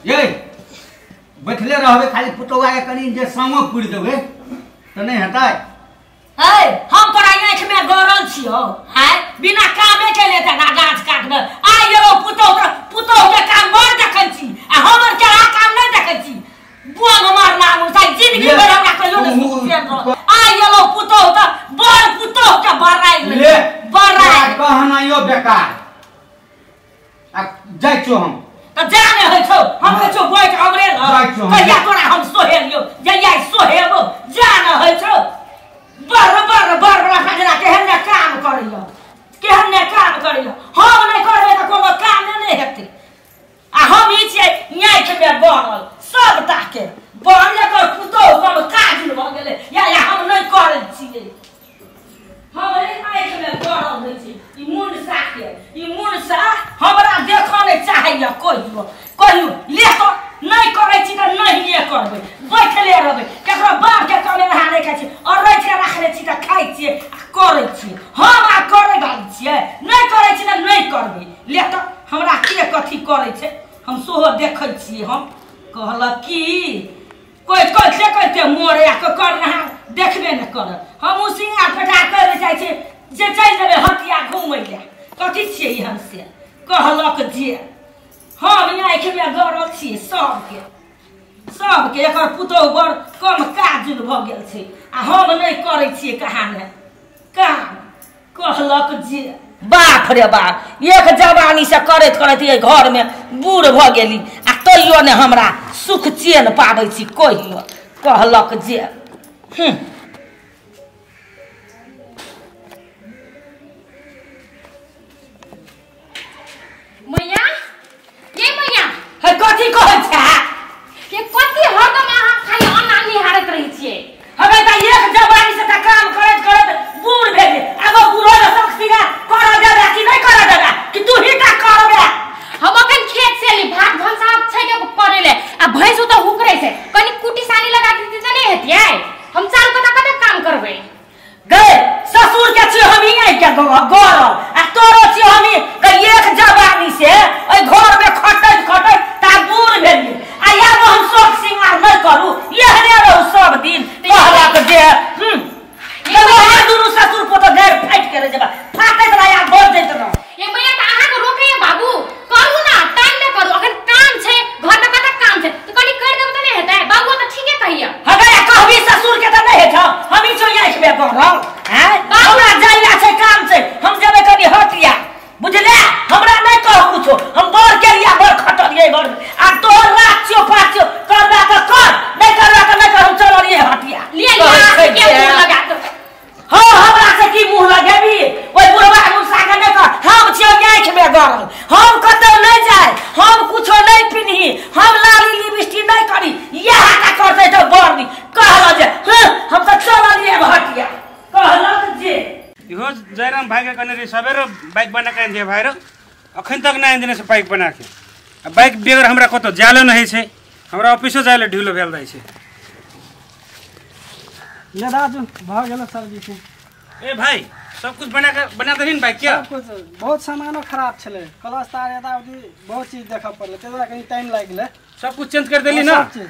ये बैठले रहबे खाली पुतौआ के कनी जे संगो पुरि देबे त नै हेतै। है हम तोरा आँख में गरल छियौ है बिना कामे के लेते ना गाछ काटबे आ ये पुतौ पुतौ के काम बड़ देखै छी आ हमर के आ काम नै देखै छी। बुआ मार नाम उठा जिंदगी भर हमरा कहियो नै सुख रह आ ये पुतौ त बड़ पुतौ के बड़ाई ले बड़ाई कहनाइयो बेकार आ जाइ छौ हम त जा नै होइ छौ हम कहै छौ बैठ हमरे लग कहिया तोरा हम सोहेलियौ जहिया सोहेबो जा नै होइ छौ। बर बर बर बड़ा जेना केहन ने काम करैया केहन ने काम करैया हम नै करबै त कोनो काम नै हेतै। आ हम ई छियै आँखिमे गरल सबटा के बड़ एकर पुतोहु कम काजुल भऽ गेलै या या हम नै करै छियै। हम आँखिमे गरल होइ छी ई मुनसा के ई मुनसा हमरा देखऽ नै चाहैया कहियो कहियो ले तऽ नै करै छी तऽ नहिए करबै बैठले रहबै केकरो बाप के कमेलहा नै खाइ छी और रचि के राखने छी तऽ खाइ छियै आ करै छियै। हम आ करै वाली छियै नै करै छी तऽ नै करबै। ले तऽ हमरा के कथी करै छै हम सेहो देखै छियै। हम कहलक की कोइ कहिते कहिते मोरे आ करना देखबे नहि करत। हमहूँ सिंगार पेटार करै जाइ छियै जे चलि जेबै हटिया घुमै लए कथी छियै ई हम से कहलक जे हम आँखिमे गरल छियै सबके सबके एकर पुतोहु बड़ कम काजुल भऽ गेल छै आ हम नहि करै छियै कहाँ ने काम कहलक जे बाप रे बाप एक जवानी से करैत करैत एहि घरमे बूढ़ भऽ गेली आ तैयो ने हमरा सुख चैन पाबै छी कहियो कहलक जे। मैया ये मैया है कथी कहै छै ये कथी हरदम अहाँ खाली अन्ना निहारैत रहै छियै। हमे त एक जवानी से त काम करैत करैत बूढ़ भेल आब बूढ़ो के शौक सिंगार करऽ देबे कि नै करऽ देबे कि तू ही टा करबे। हम अखन खेत से एली भात भनसा छै के करै ले आ भैंस त हुकरै छै कनी कुटी सानी लगा देती त नै हेतियै हम चारू कता कते काम करबै। गए ससुर के छियै हम ही के गरल आ तोरो छियै हम ही एक जवानी से ओइ घर में खटैत खटैत ता बूढ़ भेलियै आ आब हम शौक सिंगार नै करू एहने रहू सब दिन कहलक जे दुनू ससुर पुतोह गैर फाटि के रहि जेबा फाटैत रह आ बजैत रह। ये मैया त अहाँ के रोकैया बाबू करू ना टाइम में करू अखन काम छै घर में कते काम छै त कनी कर देब त नै हेतै बाबू त ठीके कहिया। हगै कहबी ससुर के त नै हेत हम ई छौ आँखि में गरल हैं हमरा जाइला छै काम छै हम जेबै कनी हटिया बुझले हमरा नै कह कुछो हम बड़ के लिया बड़ खटलियै बड़ आ तोहर रात छियो पाँच छियो करबा त कर नै करबा त नै कर हम चललियै हटिया। ले ले के मुंह लगा त हां हमरा से की मुंह लगेबी ओइ बुढ़वा मुसा के नै कर हम छियो आँखि में गरल हम कतौ नै जाय हम कुछो नै पिन्ही हम लाली लिपस्टिक नै करी इएह टा करतै त बड़ नीक कहल जे हम त चललियै हटिया कहलक जे। इहो जयराम भाई के कहने रही सबेरे बाइक बना के आनि भाई रो अखन तक नहि आनि देने छै बाइक बना के आ बाइक बेगर हमरा कतौ जायले नहि होइ छै हमरा ऑफिसो जायले ढिलो भेल जाइ छै। ले राजू भऽ गेल सर्विसिंग। ए भाई सब कुछ बना के बना देलही ने बाइक के? सब कुछ बहुत सामानो खराब छलै क्लच तार एता उती बहुत चीज देखऽ पड़लै ताहि दुआरे कनी टाइम लागि गेलै। सब कुछ चेंज कर देली ना? सब चीज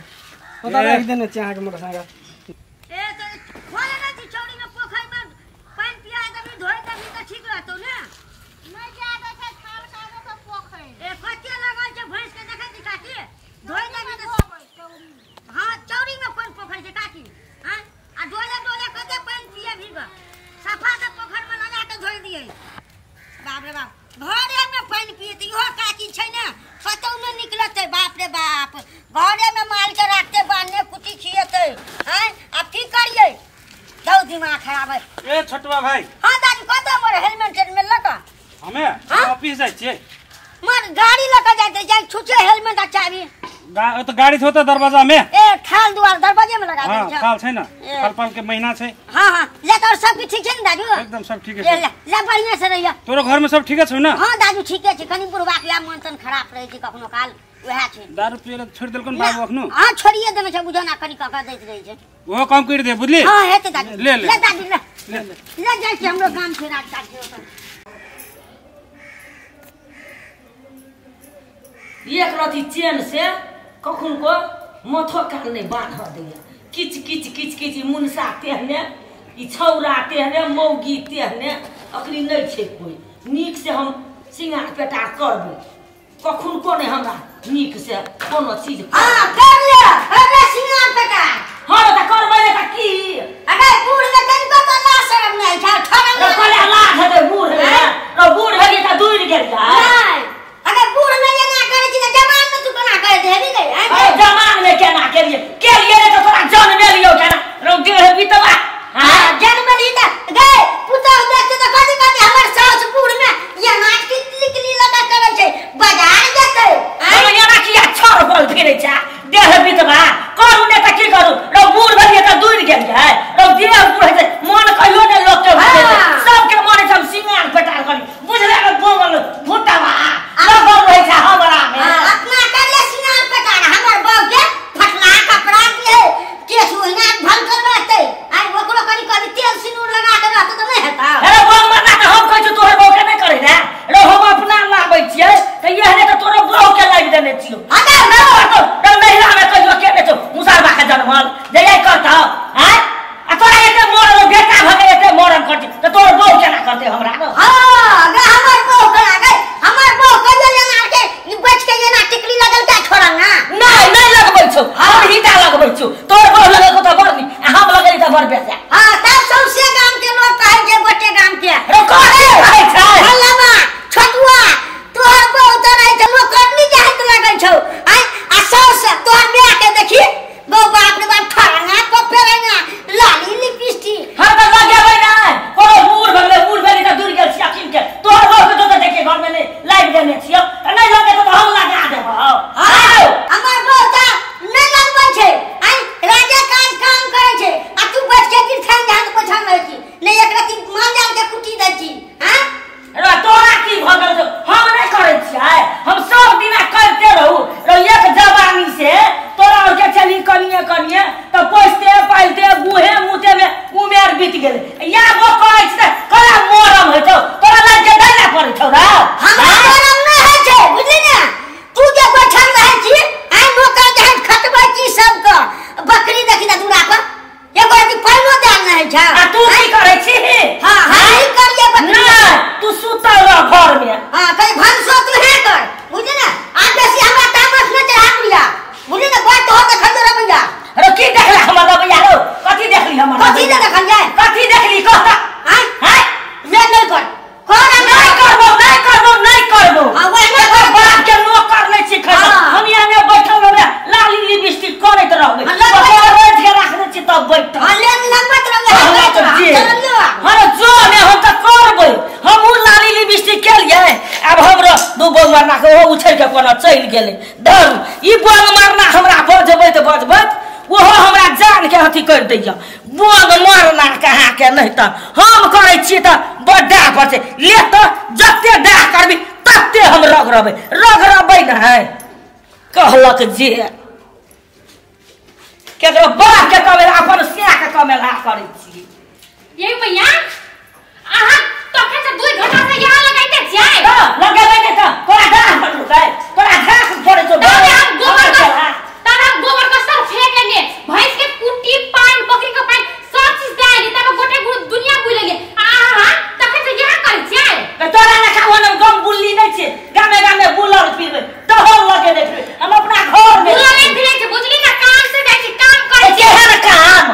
ओतऽ राखि देने छी अहाँके मोटरसाइकिल। ए त खोले नै छी चौड़ी में पोखरि में पानि पिया देबी धोइ देबी त ठीक रहतौ ने। नै जा दै छै थाल कागज सब पोखरि। ए कते लगल छै भैंस के देखै छी काकी धोइ देबी त हां चौड़ी में कोन पोखरि छै काकी हां आ डोले डोले कते पानि पिए भी बा सफा से पोखरि में लगा के धोइ दियै। बाप रे बाप घरे में पानि पिए त इहो काकी छै ने कतौ नै निकलतै। बाप रे बाप घरे में माल के राखते बान्हे कुटी खिएतै हैं अब की करियै जाउ दिमाग खराब है। ए छोटवा भाई हां दादी कतौ मोर हेलमेट में लक हमे ऑफिस जाइ छियै मोर गाड़ी लक जाय जाय छुछे हेलमेट आ चाबी तो गाड़ी छौ त दरवाजा में ए थाल दुआर दरवाजे में लगा दे हां थाल छै ना फल फल के महीना छै। हां हां ले तो सब की ठीक छै ने दादू? एकदम सब ठीक छै। ले ले बढ़िया से रहिया। तोरो घर में सब ठीक छौ ना? हां दादू ठीके छै कनी बुढ़वा के मन तन खराब रहै छै कखनो काल वएह छै। दारू पिए ल छोड़ देलकन बाबू अखनो? हां छोड़िए देने छै बुझो ना कनी कका दैत रहै छै ओहो काम कर दे बुझली। हां हेतै दादू ले ले ले दादू ले ले जाइ छी हमरो काम छै रात काट छै। एक रति चैन से कखन को माथो कान नहि बान्हऽ दैया किच किच किच किच ई मुनसा तेहने ई छौरा तेहने मौगी तेहने अखनी नहि छै कोइ नीक से हम सिंगार पेटार करबै कखन को नहि हमरा नीक से कोनो चीज हां कर ले सिंगार पेटार। हां त करबै ने त की अरे बूढ़ में तनिको तो लाज शरम नहि छै ठरम रे कहले लाज हेतै बूढ़ रे रो बूढ़ भेलियै त दूर गेल जाय नहि अगर बूढ़ में एना करै छी त जवान में तू केना कर देबी गई अरे जवान में केना केलियै केलियै रे त तोरा जन्म लियौ केना रो देह बितवा। हां जन्म ली त गए पुतोह देखते त कथि कथि हमर सास बूढ़ में एना कितली लगा करै छै बाजार जेतै। हम एना किया छर होल फिरै छै देह बितवा करू ने त की करू रो बूढ़ भेलियै त दूर गेल जाय रो देह बूढ़ छै मन कहियो ने लोक के बुझै छै सबके मन छै हम सिंगार पेटार करी बुझले रे बोमल भुटवा लगल रहै छै हमरा में। अपना करले सिंगार पेटार हमर बाप के फटला कपड़ा दिए केस ओहिना भंग करबाते आइ ओकरो कनि कनि तेल सिनूर लगा के रहत त नहि हेता। अरे बम मरना त हम कहै छी तोहर बहू के नहि करै रे रो हम अपना लाबै छियै त एहने त तोरो बहू के लाबि देने छियौ। अरे रो नहिरा में कहियो के नै छौ मुसरबा के जनमल जे यही करतौ हैं आ तोरा एते मरल बेटा भ गेल एते मरम करती त तोर बहू केना करतै हमरा रो। हां गे हमर बहू केना गई हमर बहू कहियो एना के बच के एना टिकली लगल का छोड़ंगा नहीं नहीं लगबै छौ हम हिता लगबै छौ तोर बहू लगल त बड़ नी आ हम लगली त बड़ बेजा। हां तब सौसे गाम के लोग कहै जे गोटे गाम के रो कथी कहै छै हल्लामा छोटुआ तोहर बहू त रहै छै नौकरनी जाइत लगै छौ आइ आ सौस तोहर माय के देखी गो बाप रे बाप ठरंगा पपेरंगा लाली लिपस्टिक। हम त लगेबै नै कोनो बूढ़ भगले बूढ़ भेली त दूर गेल छी अखिन के तोहर बहू के तो देखिए घर में नहीं लाइट देने छियौ त नहीं लगे त हम लगा देबौ। हां हमर बहू त नै लगबै छै आइ राजा काज काम करै छै आ तू बैठ के गिरथान जहां बैठल रहै छी नै एक रति मान जान के कुटी दै छी। हां रे तोरा की भ गेल छौ हम नै करै छियै हम सब दिना करते रहू रो एक जवानी से तोरा और के चली कनिए कनिए त पोसते पालते गुहे मुते में उमेर बीत गेल या वो कहै छै कला मोरम होइ छौ तोरा लग के दै ना पड़ै छौ रे हमरा मोरम नै होइ छै बुझली ने तू जे बैठल रहै छी आइ नौकर जहन खटबै छी सबके बकरी देखी त दूरा पर एगो रति पानिओ देल नै होइ छै आ तू की करै छी। हां हां ई करिए बकरी नहीं तू सुतल रह घर में। हां कहीं भनसो तू हे कर बुझली ने आ बेसी हमरा तामस नै चढ़ा बुढ़िया बुझली ने बात तोहर देखल जो रमैया। रो की देखला हमर रमैया रो कथी देखली हमर कथी ने देखल जाय कथी देखली कह त आइ हैं ले नै कर कर नहीं करबो नहीं करबो नहीं करबो। हां वही एकर बाप के नौकर नै छी हां। हम यहाँ बैठल रहबै लाली लिपस्टिक करैत रहबै हां, बैठ के राखने छी तब बैठल। हां ले लगबैत रहबै हमरा हम तऽ जे। चललियो हँ जो ने हम तऽ करबै हमहूँ लाली लिपस्टिक केलियै आब हमरो दू बोंग मारना के ओहो उछलि के कोना चलि गेलै धर ई बोंग मारना हमरा बजबैत बजबैत ओहो हमरा जान के अथी करि दैया बोंग मारना कहाँ के नहि तऽ हम करै छियै तऽ बड़ डाह पर छै ले तऽ जते डाह करबी तते हम रगड़बै रगड़बै ने कहलक जे केकरो बाप के कमेला अपन सिया के कमेला करै छी। ये मैया अहाँ तखन से 2 घंटा से यहाँ लगाइते छियै तऽ लगेबै नहि तऽ तोरा डाह पड़तै तोरा घास पड़ै छौ तब हम गोबर के तब हम गोबर के सब फेंक लेलियै भैंस के कुट्टी पानि बकरी के पानि सब चीज दए एलियै तब गोटे दुनिया बुलि लेलियै आ अहाँ तखन से यहाँ करै छियै तऽ तोरा लेखा ओहन गम बुल्ली नहि छै गामे गामे बुलल फिरबै टहल लगेने फिरबै हम अपना घर में बुलल नहि फिरै छै बुझली ना काम से जाइ छी काम करै छी केहन काम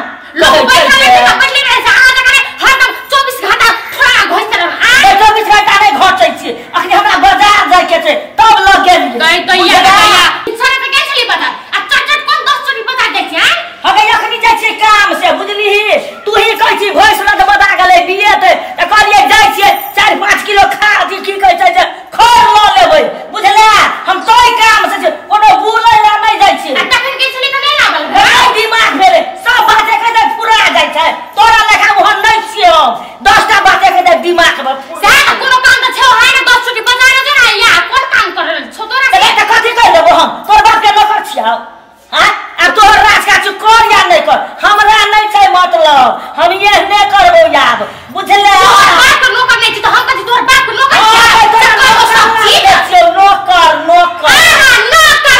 लोक कहै बैठल छै रहै छै तऽ बैठले रहै छै अहाँ तऽ हरदम 24 घंटा थोड़ा घोसते रहब आ 24 घंटा नहि घोटै छियै अखनी हमरा बाजार जाइ के छै तब लग गेलियै गई दैया दैया इच्छा तऽ गेल छली बाजार आ चट चट कोन 10 चोरी बाजार जाइ छी आँय हगे अखनी जाइ छियै काम से बुझलिही तू ही कहै छी भैंस लग बदा गेलै बियेतै तऽ कहलियै जाइ छियै 4-5 किलो खा अथी की कहै छै जे खर लऽ लेबै बुझले हम तोय काम से छै कोनो बुलै लए नहि जाइ छियै आ तखन गेल छली तऽ नहि लागल नहि दिमाग भेलै सब बात एक दिन पूरा जाइ छै तोरा लेखा ओहन नहि छियै हम 10टा बात एक दिन दिमाग मे सएह ने कोनो काम तऽ छौ है ने 10 चोरी बाजार जो ना या कोन काम कर रहल छौ तोरा तऽ तऽ कथी कहि देबो हम तोर बाप के नौकर छियौ हाँ आब तोहर राज काज कर या नहि कर हमरा नहि छै मतलब हम एहने करबो आब बुझले तोहर बाप के नौकर नहि छी तऽ हम कथी तोहर बाप के नौकर छियै तोरा से करबो सब चीज नौकर नौकर आहा नौकर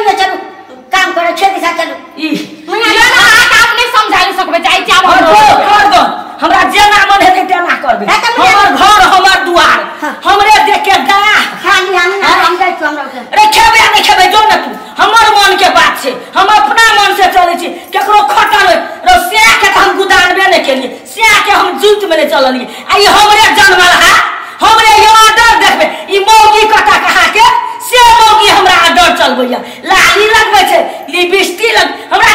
चलू चलू काम करे खेत दिशा चलू ई ये ना अहाँ अपने समझा ले सकबै जाइ छी आब और हम जो कर दो हमरा जेना मन हेतै तेना करबै हाँ, तऽ मुझे- हमर घर हमर दुआर हाँ। हमरे देख के दया खाली हम ना हम जाइ छी हमरा ओतऽ। रे खेबै आ नहि खेबै जो ने तू हमर मन के बात छै हम अपना मन से चलै छी केकरो खटल रो सैह के तऽ हम गुदानबे नहि केलियै सैह के हम जूत में नहि चललियै आ ई हमरे जनमल हा हमरे ई ऑर्डर देखबै ई मौगी कता कहाँ के से मौगी हमरा ऑर्डर चलबैया लाली लगबै छै लिपस्टिक लग हमरा